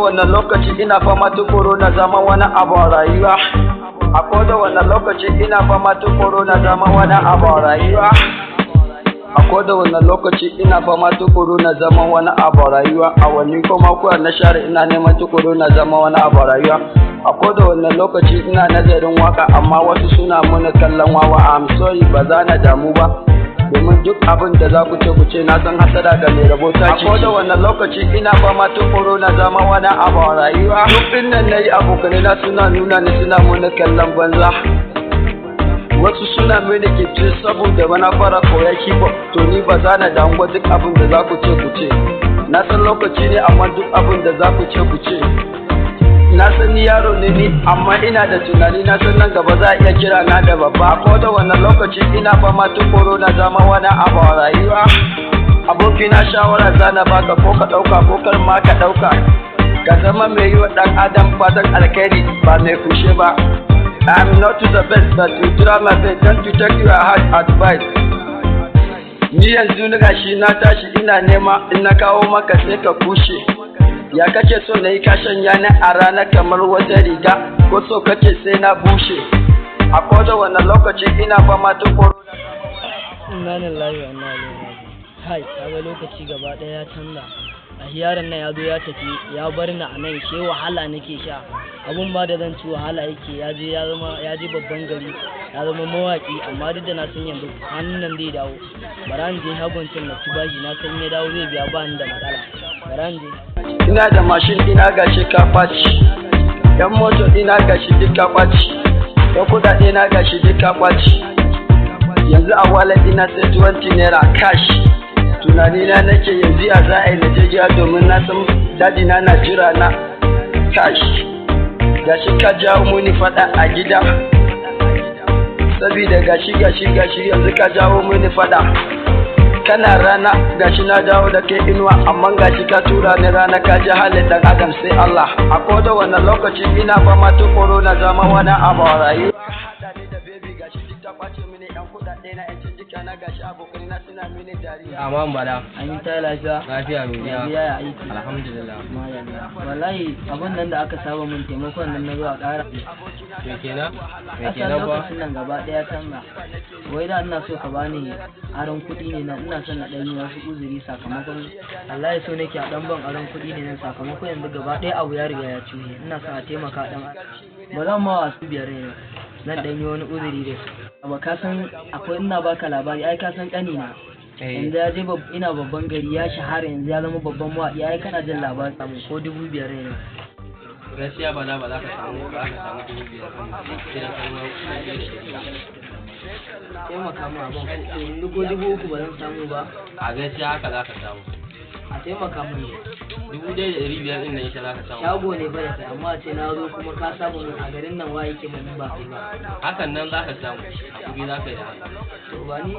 Koda wannan lokaci ina fama tukuru na zama wani abu a rayuwa. A koda wannan lokaci ina fama tukuru na zama wani abu a rayuwa. A koda wannan lokaci ina fama tukuru na zama wani abu a rayuwa. Awanni kuma kuwa na share ina neman tukuru na zama wani abu a rayuwa. A koda wannan lokaci ina nazarin waka, amma wasu suna muni kallon wawa. I'm sorry, ba za na damu ba, domin duk abin da za ku ce ku ce, na san hasada ga mai rabo ta ci. A koda wannan lokaci ina fama tukuru na zama wani abu a rayuwa. Duk inda na yi, abokanai na suna nuna ni, suna muni kallon banza. Wasu suna mini kici saboda bana fara koya hip hop. To ni ba za na damu ba, duk abin da za ku ce ku ce, na san lokaci ne, amma duk abin da za ku ce ku ce, na san ni yaro ne ni, amma ina da tunani. Na san nan gaba za a iya kira na da babba. Ko da wannan lokaci ina fama tukuru na zama wani abu a rayuwa. Abokina, shawara za na baka, ko ka ɗauka ko kar ma ka ɗauka, ka zama mai yi wa ɗan adam fatan alkhairi, ba mai kushe ba. I'm not to the best, but to try my best. Don't you take your hard advice. Ni yanzu na gashi na tashi ina nema, in na kawo maka sai ka kushe. Ya kake so na yi? Kashan yana a rana kamar wata riga, ko so kake sai na bushe? A koda wannan lokaci ina fama tukuru. Inna lillahi wa inna ilaihi raji'un. Kai, kaga lokaci gaba ɗaya ya canza. A yaron nan ya zo ya tafi ya bar ni a nan, she wahala nake sha. Abun ma da zan ci wahala yake. Ya je ya zama, ya je babban gari, ya zama mawaki. Amma duk da na san yanzu hannun nan zai dawo, bara in je shagon cin na ci bashi. Na san ya dawo zai biya, ba ni da matsala. Bara in je. Ina da mashin ina, gashi ka ɓaci. Yan moto ina, gashi duk ka ɓaci. Yan kuɗaɗe na, gashi duk ka ɓaci. Yanzu a wallet ina sai 20 naira cash. Tunani na nake yanzu, ya za a yi na je gida, domin na san daddy na na jira na cash. Gashi ka jawo muni faɗa a gida, sabida gashi gashi gashi yanzu ka jawo muni faɗa. Kana rana, gashi na dawo da kai inuwa, amma gashi ka tura ni rana. Ka ji halin dan adam sai Allah. A koda wannan lokaci ina fama tukuru na zama wani abu a rayuwa. Hada ni da baby, gashi duk ta kwace mini yan kuɗaɗe na, yan canjika na. Gashi abokanai na suna mini dariya. Amma bala. An yi ta lafiya? Lafiya mai. Ya biya, ya aiki? Alhamdulillah. Madalla. Wallahi abun nan da aka saba mun, taimakon nan na zuwa ƙara. Me kenan? Me Kasan kenan ba? lokacin nan gaba ɗaya canza. Wai da ina so ka bani aron kuɗi ne nan, ina son na ɗan yi wasu uzuri. Sakamakon wallahi so nake a ɗan ban aron kuɗi ne nan, sakamakon yanzu gaba ɗaya abu ya riga ya cuye. Ina son a taimaka ɗan, ba zan ma wasu biyar ne, zan ɗan yi wani uzuri da su. Ba ka san akwai, ina baka labari, ai ka san ƙanina yanzu ya je ina babban gari, ya shahara, yanzu ya zama babban mawaƙi. Ai kana jin labari, samu ko 5,000 ne. Gaskiya bala, ba za ka samu, ba za ka samu 5,000 ɗin ba. Sai da kai 1,500. Taimaka mu abin ko yanzu, ko 3,000 ba zan samu ba. A gaskiya haka za ka samu. A taimaka mun ne. 1,500 ɗin nan ita za ka samu. Shago ne ba da kai, amma a ce na zo kuma ka samu mun a garin nan, wa yake mun in ba kai ba? Hakan nan za ka samu. Hakuri za ka yi da haka. To ba ni,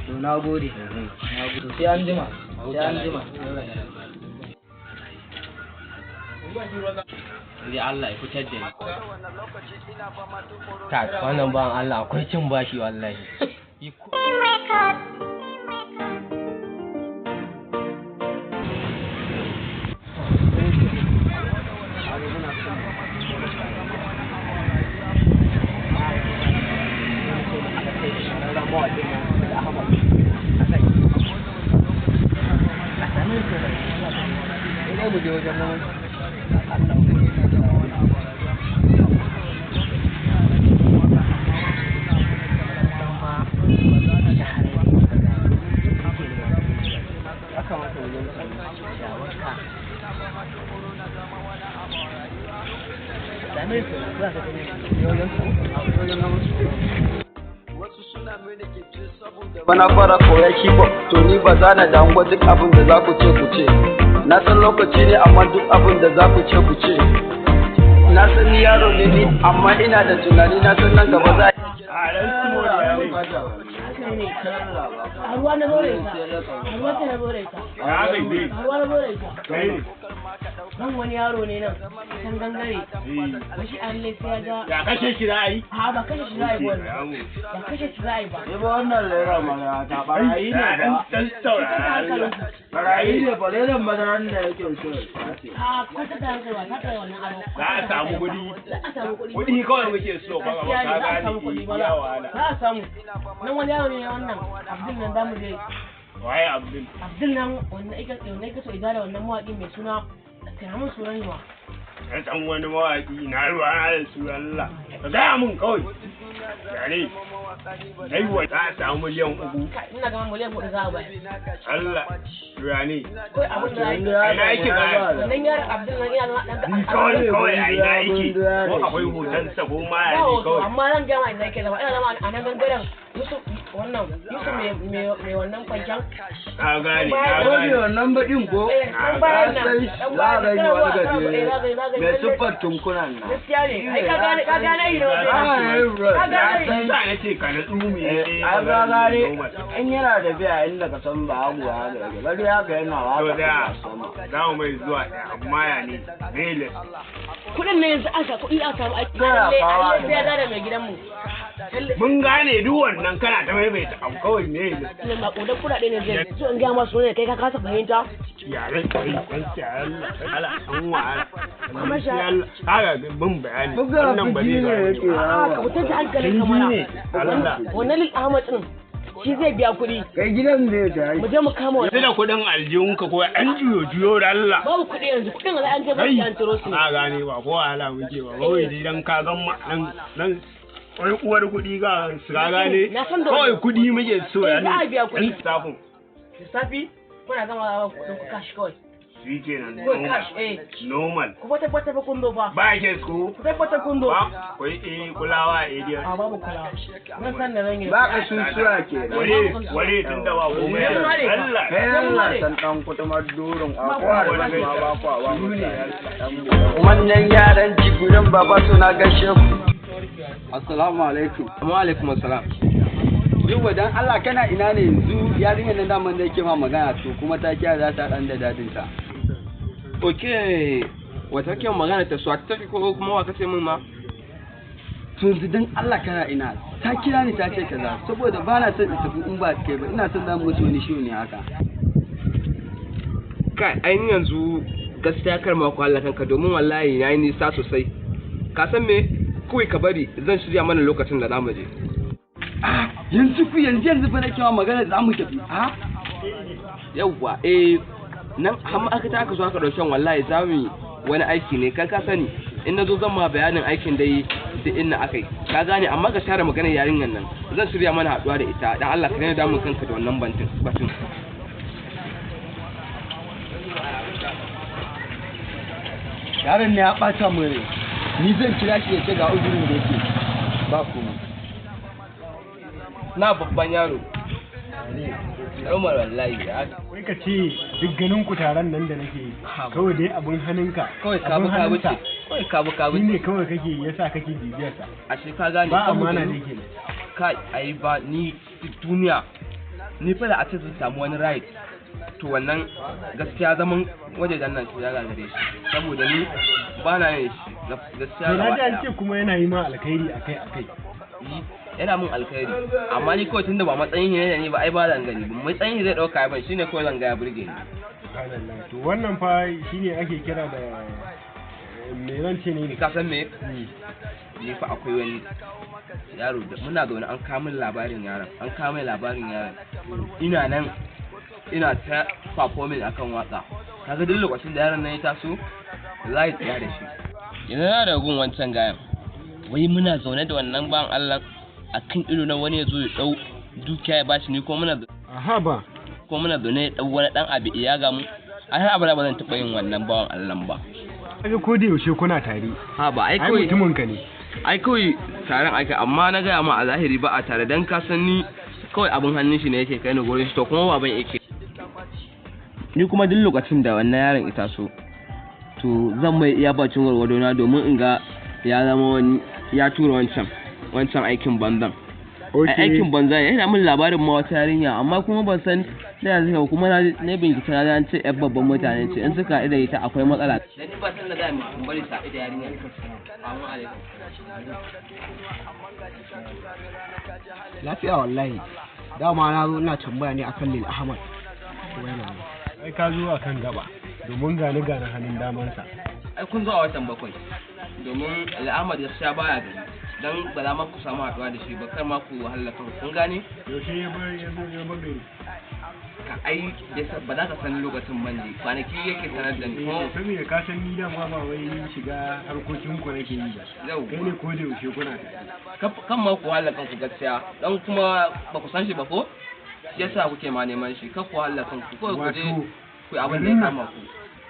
to na gode, na gode. To sai an jima, sai an jima. Sai Allah ya fitar da ni. Kai, wannan bawan Allah akwai cin bashi wallahi. Wasu suna mini kici saboda bana fara koya hip hop. To ni ba za na damu ba, duk abin da za ku ce ku ce, na san lokaci ne, amma duk abin da za ku ce ku ce, na san ni yaro ne ni, amma ina da tunani. Na san nan gaba za a A ruwa na zo da ita, a ruwa ta na zo da ita, a ruwa na zo da ita. Nan wani yaro ne nan can gangare. Washi an lai sai ya ga. Ya kashe shi za a yi? A ba kashe shi za a yi ba wannan. Ba kashe shi za a yi ba. Ni ba wannan lera mana ta barayi ne ba. Dan saurara. Barayi ne ba leran madaran da yake so ya sace. A kwata da hankali ba ta kai wannan aro. Za a samu kuɗi. Za a samu kuɗi. Kuɗi kawai muke so ba ba Gaskiya ne ka za a gane samu kuɗi ba. iya wahala. Za a samu. Nan wani yaro ne wannan Abdul nan zamu je. Waye Abdul? Abdul nan wannan ika so idara wannan mawaƙi mai suna Kira sunan wa. Na san wani mawaƙi na ruwa na da su Allah. Ka gaya mun kawai. Yare. Dai wa za a samu 3 miliyan. Kai, ina ganin 4 miliyan za a bayar. Allah. Yare. Kawai abin da Yanzu ya ya Ina yake gaya? wannan yaron Abdul nan ina zama ɗan Ni kawai kawai a ina yake. Ko akwai hotonsa ko ma ya Ba ne hoto, kawai. amma zan gaya ma ina yake zama. Ina zama a nan gangaren Yusuf wannan Yusuf mai wannan kwancen. Na gane na Ko ne gane. wannan baƙin ko? Eh, ɗan bayan nan, Sai ɗan za a bayan nan, gani wani kana zuwa, gajere kana zuwa, eh, mai siffar tunkunan nan. Gaskiya ne, ai ka gane ka gane yi ne wajen. Ah, eh, bro. Ka gane Na yi. Sa na ce ka natsu mu yi. Eh, ai ka gane in yana tafiya inda ka san ba hagu haka yake bari haka yana To waka da sama. za mu mai zuwa ɗaya amma ya ne. Dole. Kuɗin ne yanzu an sa kuɗi an samu aiki. Kana Lalle fama lalle da sai ya gane mai gidanmu. Lalle Mun gane duk wannan kana ta maimaita abu kawai ne. ne maƙudan kuɗaɗe ne zai. So in gaya ma sunan kai ka kasa fahimta. Yaren kai dan Allah Allah an wahala. Kuma sha- Allah kaga mun bayani. Buga Wannan ba zai fiji ne gane yake ba. A'a ka yawa. fitar da hankalin ka mana. Allah. Wannan Lil Ahmad ɗin shi zai biya kuɗi. Kai gidan zai tashi. Mu je mu kama Yanzu wannan. da kuɗin aljihunka ko an juyo juyo da Allah. Babu kuɗi yanzu kuɗin da an je banki an ciro su ne. Na gane ba ko wahala muke ba kawai dai dan ka gan ma nan nan wai uwar kuɗi ga su ka gane Na san da kawai wannan. kuɗi muke so Eh, ya za a biya kuɗi. Ɗan safin Lissafi kuna gama za kuɗin ku cash kawai. shi kenan Kawai cash eh. normal Ku fa tabbatar fa kun zo fa. ba ke su Ku tabbatar kun zo. ba kwai eh kulawa eh dai A babu kulawa. Zan san da zan yi. Ba ka susuwa ke. ware ware tun da ba komai Allah Kai Allah san dan kutumar durin akwa da ma ba kwa ba mutane dan buɗe. Manyan yaran jigurin baba suna gaishe ku. Assalamu alaikum. Wa alaikum assalam. Yauwa dan Allah kana ina ne yanzu yarinyar nan daman da yake ma magana to kuma ta kiya za ta dan da dadin ta. Okay, wata kyan magana ta su ta ko kuma wa kace min ma? To yanzu dan Allah kana ina ta kira ni ta ce kaza saboda ba na son in tafi in ba kai ba ina son za mu musu wani shiru ne haka. Kai, ainihin yanzu gaskiya kar ma ku Allah kanka domin wallahi na yi nisa sosai. Ka san me? Kawai ka bari zan shirya mana lokacin da za mu je. Ah yanzu ku yanzu yanzu fa nake ma magana za mu tafi. Ah Yawwa, eh nan har ma aka ta aka zo aka ɗauki wallahi za mu yi wani aiki ne kai ka sani in na zo zan ma bayanin aikin dai da inna akai ka gane amma ka share maganar yarinyar nan zan shirya mana haɗuwa da ita dan Allah ka daina damun kanka da wannan bantin batun. Yaron ne ya ɓata mu rai. Ni zan kira shi ya ce ga uzurin da yake ba komai. Na babban yaro. Umar wallahi ya wai ka ce duk ganin ku taron nan da nake yi kawai dai abin hannunka kawai ka abin bi ka wuce hannunsa kawai ka bi ka shi wuce ne kawai kake yasa kake bibiyar sa ashe ka gane ba saboda amana ni- ne kenan kai ai ba ni duk duniya ni fa da a ce zan samu wani right to wannan gaskiya zaman wajejen nan shi ya gagare shi saboda ni ba na yin shi gaskiya to na gaba ji an ɗaya. ce kuma yana yi ma alkhairi akai akai Yi, yana min alkhairi amma ni kawai tunda ba matsayin shi ne da ni ba ai ba zan gani ba matsayin shi zai ɗauka ya ban shine kawai zan ga ya burge ni subhanallah to wannan fa shine ake kira da me zan ce ne ka san me ni fa akwai wani yaro da muna zaune an kawo min labarin yaron an kawo min labarin yaron ina nan ina ta performing akan waka kaga duk lokacin da yaron nan ya taso za ya tsaya da shi yanzu na da gun wancan gayan wai muna zaune da wannan ban Allah akan ido na wani ya zo ya dau dukiya ya bashi ni ko muna aha ba ko muna zaune ya dau wani dan abu ya ga mu ai har abada ba zan taɓa yin wannan bawan Allah ba kaga ko da yaushe kuna tare ha ba ai ai kawai mutumin ka ne ai kawai taron ake amma na gaya ma a zahiri ba a tare dan ka san ni kawai abin hannun shi ne yake kai ni gurin shi to kuma baban yake ni kuma duk lokacin da wannan yaron ita so to zan mai iya bacin gwargwado na domin in ga ya zama wani ya tura wancan wancan aikin banzan. Ai, aikin banza ne yana min labarin ma wata yarinya amma kuma ban san Sai yanzu ka kuma na bincike na an ce yar babban mutane ce, in suka haɗu da ita akwai matsala. Dan ba san da za mu bari sa da yarinya. Assalamu alaikum. Lafiya wallahi. Dama na zo ina tambaya ne akan Lil Ahmad. Ko yana nan? Ai ka zo akan gaba, domin gani gani hannun damansa. Ai kun zo a watan 7, domin Al'amar ya sha baya gari, dan ba za ma ku samu haɗuwa da shi ba, kar ma ku wahala kanku, kun gane? Yaushe ya bar, ya zo ya bar gari? Ka ai ba za ka san lokacin ban ne, kwanaki yake sanar da ni kuma. Saboda ka san ni dama ba wai shiga harkokin ku nake yi ba. Yau. Kai ne ko da yaushe kuna tare. Kan ma ku wahala kanku gaskiya, dan kuma ba ku san shi ba, ko shi yasa kuke ma neman shi. Kar ku wahala kanku, kawai ku je Wato, ku yi abin da ya garin nan kama ku.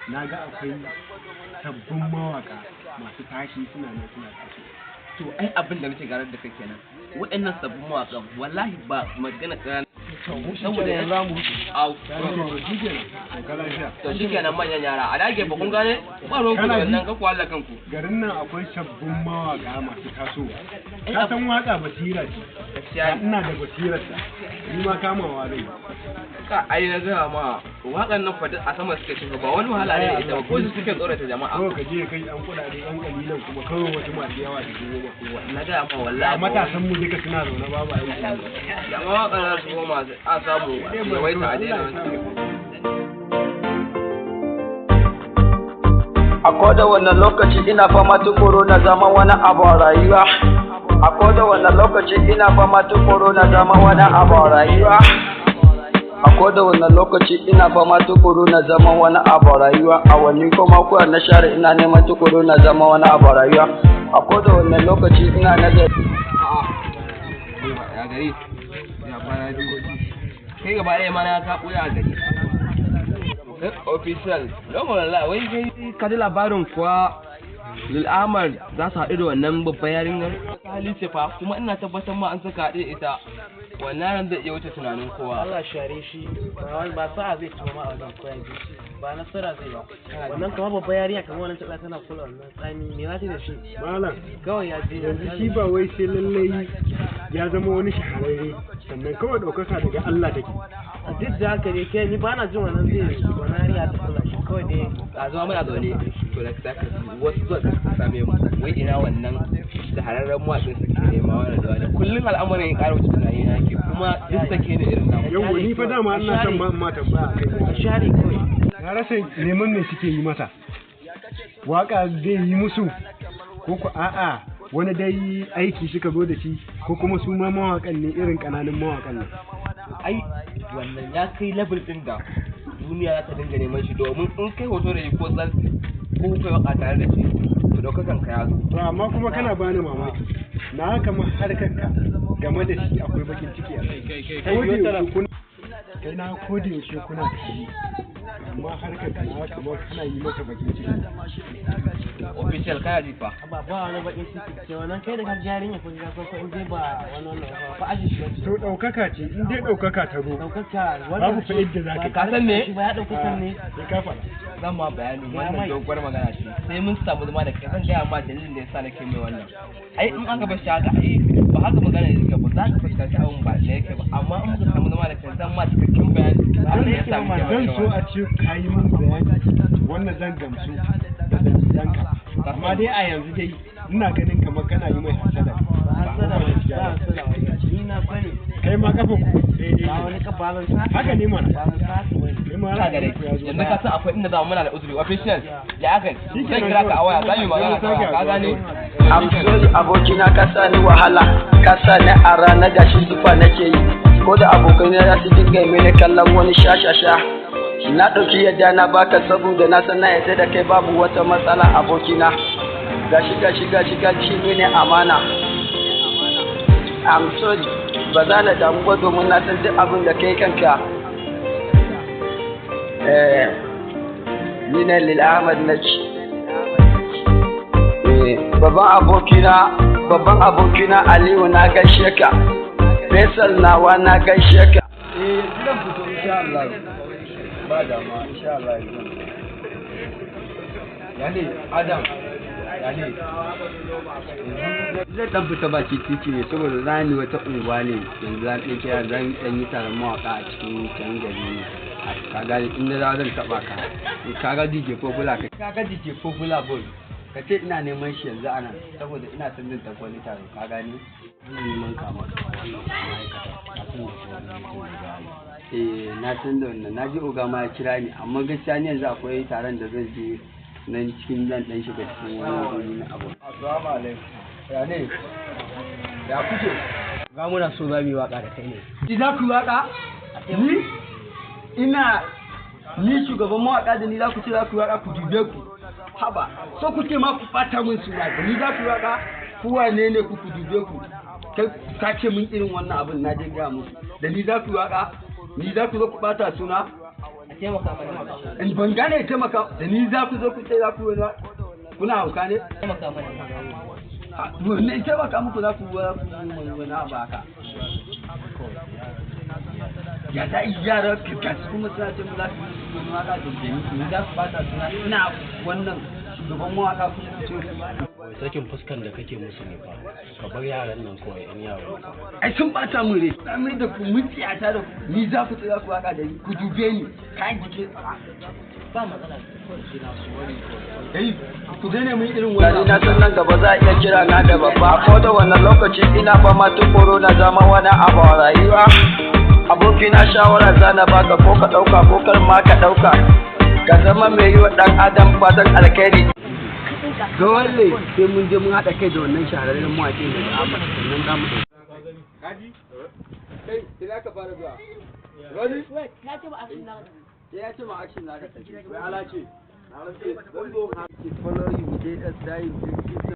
Na ga akwai sabbin mawaka masu tashi, suna nan suna tashi. To ai abin da muke garar da kai kenan, waɗannan sabbin mawaƙan wallahi ba magana ƙanana, saboda yanzu za mu wuce. Au. To shikenan, to ka lafiya. To shikenan, manyan yara a dage ba, kun gane? Ba ruwan ku da Kana ji? wannan, kar ku wahala kanku. Garin nan akwai sabbin mawaka masu tasowa. Ka san waka basira ce. Gaskiya. Ina da basirarsa, ni ma kamawa zai yi. Ka ai na gaya ma, waƙan nan fa duk a sama suke shiga, ba wani wahala ne da ita ba, ko su suke tsorata jama'a. Kawai ka je kai ɗan kuɗaɗe ɗan ƙalilan, kuma kawai wasu masu yawa da goma. Na gaya ma wallahi. Ga matasan mu duka suna zaune babu aiki. Da mawaƙan za su koma a samu yawaita a daina wani. A koda wannan lokaci ina fama tukuru na zama wani abu a rayuwa. A koda wannan lokaci ina fama tukuru na zama wani abu a rayuwa. A koda wannan lokaci ina fama tukuru na zama wani abu a rayuwa. A wani kuma kuwa na share ina neman tukuru na zama wani abu a rayuwa. A koda wannan lokaci ina nazari. Ya gari, ya kwana biyu, kai gaba ɗaya ma na ka ɓuya a gari. Official don wallahi, wai kai ka ji labarin kuwa Lil Ahmad za su haɗu da wannan babban yarinyar? Hali ce fa, kuma ina tabbatar ma an saka haɗu da ita, wannan yaron zai iya wuce tunanin kowa. Allah share shi, ba wai ba sa'a zai ci ma a wajen koya ji, ba nasara zai ba wannan, kamar babbar yarinya kamar wannan ta tana kula wannan tsami, me za ta yi da shi? Malam. Kawai ya je. Yanzu shi ba wai sai lallai ya zama wani shahararre sannan kawai ɗaukaka daga Allah take. A duk da haka dai, kai ni ba na jin wannan zai wannan yarinya ta kula shi, kawai dai. A zama muna zaune, to da za ka ji wasu zuwa suka same mu, wai ina wannan shahararren mawaƙin suke nema, wannan da wani kullum al'amarin ya ƙara wuce tunani na yake, kuma duk sake ne irin namu. Yau ni fa dama ina son ma tambaya a kai. A share kawai. Na rasa neman me suke yi masa. Waka zai yi musu ko ku a'a, wani dai aiki suka zo da shi, ko kuma su ma mawakan ne irin ƙananan mawakan nan? Ai wannan ya kai level din da duniya za ta dinga neman shi, domin in kai hoto da shi ko selfie ko kai waka tare da shi, to daukakan ka ya zo. To amma kuma kana bani mamaki, na kamar harkar ka game da shi akwai bakin ciki a kai. Ko da yaushe kuna kai na, ko da yaushe kuna tare, amma harkar ka na kamar kana yi masa bakin ciki. Official, kana ji fa? Ba wani bakin ciki ce wannan, kai da ka ga yarinya ko ga ko in dai ba wani wannan ba fa, aji shi wace. To ɗaukaka ce, in dai ɗaukaka ta zo, ɗaukaka babu fa yadda za ka yi. Ka san me? Shi ba ya ɗaukaka ne. Sai ka faɗa. Zan ma bayani Ya wannan mai. Doguwar magana ce, sai mun samu zama da kai zan gaya ma dalilin da yasa nake mai wannan. Ai in aka bar shi haka, ai ba haka magana yake ba, za ka fuskanci abin ba da yake ba, amma in muka samu zama da kai zan ma cikakken bayani abin da yasa muke Zan mai so a wannan. ce ka yi min bayani wannan zan gamsu da dalilanka, amma dai a yanzu dai ina ganin kamar kana yi mai hasada. Ba hasada ba, ba hasada ba, ni na sani. Kai ma kafa ku daidai Ba ne. wani ka balance haka. Haka ne mana. Balance haka bane. Kai ma Ka ga dai ra'ayin ku ya zo yanzu ka ɗaya. san akwai inda za mu, muna da uzuri. Official, ya aka zan kira ka a waya, za mu yi magana ta waya, ka gane? I'm sorry abokina, ka sa ni wahala, ka sa ni a rana, gashi zufa nake yi, ko da abokaina za su dinga mini kallon wani shashasha. Na ɗauki yadda na baka saboda na san na yadda da kai, babu wata matsala abokina. Gashi gashi gashi gashi mini amana. I'm sorry, ba za na damu ba domin na san duk abin da kai kanka. Eh, ni ne Lil Ahmad na ci. Babban abokina Aliyu, na gaishe ka. Faisal nawa, na gaishe ka. Eh, yanzu zan fito insha Allah. Ba damuwa, insha Allah yanzu zan fito. Ya ne, Adam? Ya ne? Zai dan fita baki titi ne saboda za ni wata unguwa ne yanzu, zan ɗan kira, zan ɗan yi taron mawaƙa a cikin can gari ne. Ka gane, in na zan taɓa ka. Ka ga DJ Popular, ka ga DJ Popular Boy. Ka ce ina neman shi yanzu anan saboda ina son zan tafi wani taro, ka gane? Ana neman ka maka wannan ma'aikata, ka san da wani mutum da za a yi. Eh, na san da wannan, na ji oga ma ya kira ni, amma gaskiya ni yanzu akwai taron da zan je nan cikin, zan dan shiga cikin wani guri na abu. Assalamu alaikum. Ya ne? Ya kuke? Ga muna so za mu yi waka da kai ne. Ni za ku yi waka? Ni? Ina ni shugaban mawaka, da ni za ku ce za ku yi waka? Ku dube ku. Haba, so kuke ma ku ɓata min suna, da ni za ku yi waka? Ku wane ne ku? Ku dube ku. Kai ka ce min irin wannan abin na je gaya musu. Da ni za ku yi waka? Ni za ku zo ku ɓata suna? A taimaka mana. In ban gane taimaka, da ni za ku zo ku ce za ku yi wani, kuna hauka ne? Taimaka mana. Ne taimaka muku, za ku yi wani abu haka. Ya za yi yara gasu kuma suna ce mu za su yi wani waka da ni za su bata suna, ina wannan shugaban mawaka, kuma ku ce Wai sakin fuskan da kake musu ne fa, ka bar yaran nan kawai, yan yaro. Ai sun bata mun rai, samir da ku mutiyata da ku, ni za ku ce za ku waka da ni? Ku dube ni, kayan jiki. Ba matsala. Kai, ku daina mun irin wannan. Gani na san nan gaba za a iya kira na da babba. Ko da wannan lokaci ina fama tukuru na zama wani abu a rayuwa. Abokina, shawara za na baka, ko ka ɗauka ko kar ma ka ɗauka, ka zama mai yi wa ɗan adam fatan alkhairi. Dole sai mun je mun haɗa kai da wannan shahararren mawaƙin daga Ahmad, sannan za mu ɗauki. Kaji? Kai, ina ka fara zuwa? Ready? Na ce ba action na. Ya ce ma action za ka tafi. Wai ala ce. Na rantse, zan zo ke follow you, JS Dai,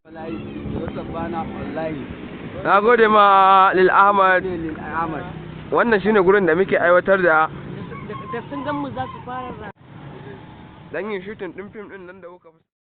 Wallahi, wata bana wallahi. Na gode ma Lil Ahmad. Lil Ahmad. Wannan shine gurin da muke aiwatar da Da sun gan mu za su fara dan yin shooting din fim din nan da kuka fi.